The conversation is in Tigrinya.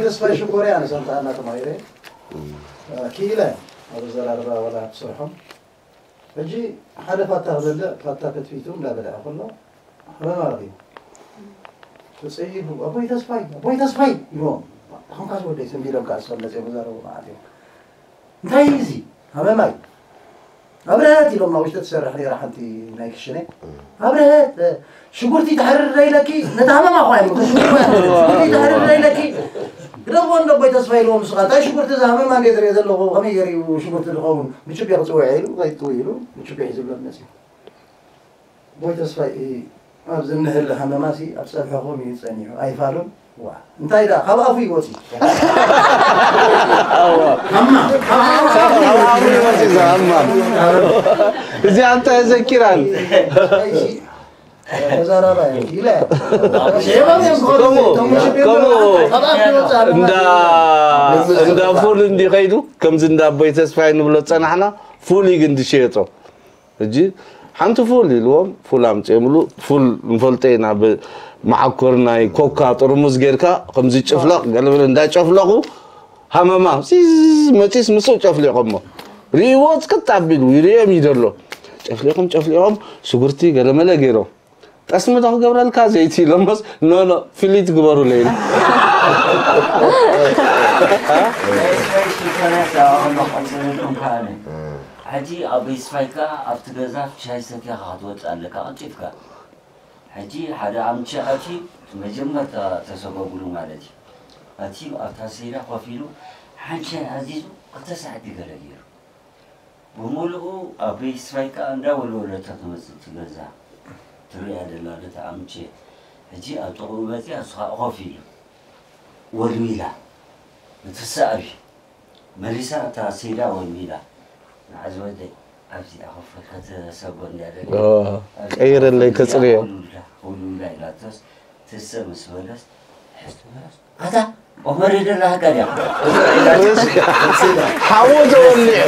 ተስፋይ ሽኮርያ ንሰምታ ኣና ተማሂረ። ኪኢለ ኣብ ዘራርባ ወላ ትሰርሖም። ሕጂ ሓደ ፋታ ዝበልዕ ፋታ ተትፊቱ እንዳበልዐ ከሎ ሕመም ኣረኺቡ። ተጸይፉ ኣቦይ ተስፋይ ኣቦይ ተስፋይ ኢሎም። ኣኹም ካስ ወደይ ስም ቢሎም ካስ ሰብ መጽኦም ዘረቡ ማለት እዮም። እንታይ እዩ እዚ? ሃመማይ ኣብረሀት ኢሎም ኣብ ውሽጢ ትሰርሕ ነይራ ሓንቲ ናይ ክሽነ ኣብረሀት ሽጉርቲ ተሕርር ኢለኪ ነታ ሃመማ ኳ ሽጉርቲ ተሕርር ኢለኪ ግደፍዎ እንዶ ኣቦይ ተስፋ ኢልዎ ንስኻ እንታይ ሽጉርቲ እዚ ሃመማ እንደ ዝሪኦ ዘለኹ ከመይ ገይሩ እዩ ሽጉርቲ ዝኸውን ምችብ ክፅውዕ ኢሉ ከይትፅውዕ ኢሉ ምችብ ሒዙሎም መፅዩ ኣቦይ ተስፋ ኣብዚ እንህል ሃመማሲ ኣብ ጸብሕኹም እዩ ጸኒሑ ኣይፋሉን ዋ እንታይ ዳ ካብ ኣፉ ይወፂ እዚ ኣንታ ዘኪራን ተዛራባ ኢለ እንዳ ፉል እንዲ ከይዱ ከምዚ እንዳ ኣቦይ ተስፋይ ንብሎ ጸናሕና ፉል እዩ ግን ዝሸየጦ ሕጂ ሓንቲ ፉል ኢልዎም ፉል ኣምፅኦምሉ ፉል ንፈልጦ ኢና መዓኮር ናይ ኮካ ጥርሙዝ ጌርካ ከምዚ ጭፍለቕ ገለበለ እንዳጨፍለቑ ሃመማ ሲዝ መፂስ ምስኡ ጨፍሊቖሞ ርእይዎ ፅቅጥ ኣቢሉ ይርእዮም እዩ ዘሎ ጨፍሊቖም ጨፍሊቖም ሽጉርቲ ገለመለ ገይሮም ጠስሚ ዶ ክገብረልካ ዘይቲ ኢሎሞስ ኖ ኖ ፍሊት ግበሩለይ ኢሉ ሕጂ ኣብ ቤስፋይካ ኣብቲ ገዛ ሻይ ሰትያኻ ክትወፅእ ኣለካ ቀልጢፍካ ሕጂ ሓደ ኣምቸ ኣትዩ መጀመርታ ተሰጎጉሉ ማለት እዩ ኣትዩ ኣብታ ሰይዳ ኮፍ ኢሉ ሓንሻይ ኣዚዙ ክልተ ሰዓት ይገለ ገይሩ ብምሉኡ ኣብ ቤስፋይካ እንዳወልወለታ ትመፅእ እቲ ገዛ ትሪኣ ደላ ነታ ኣምቸ ሕጂ ኣብ ጥቕኡ መፅያ እሱ ከዓ ኮፍ ኢሉ ወልዊላ እቲ ሰኣቢ መሊሳ እታ ሲዳ ወልዊላ ንዓዚ ወደይ ኣብዚኣ ኮፍ ከተሰጎ እንድያ ደለ ቀይረለይ ከፅርዮ ወልዊላ ኢላቶስ ትሰ ምስ በለስ ሕዝቲ በለስ ኣታ ኦመር የደላ ሃጋድ እያ ሓዎ ተወሊዑ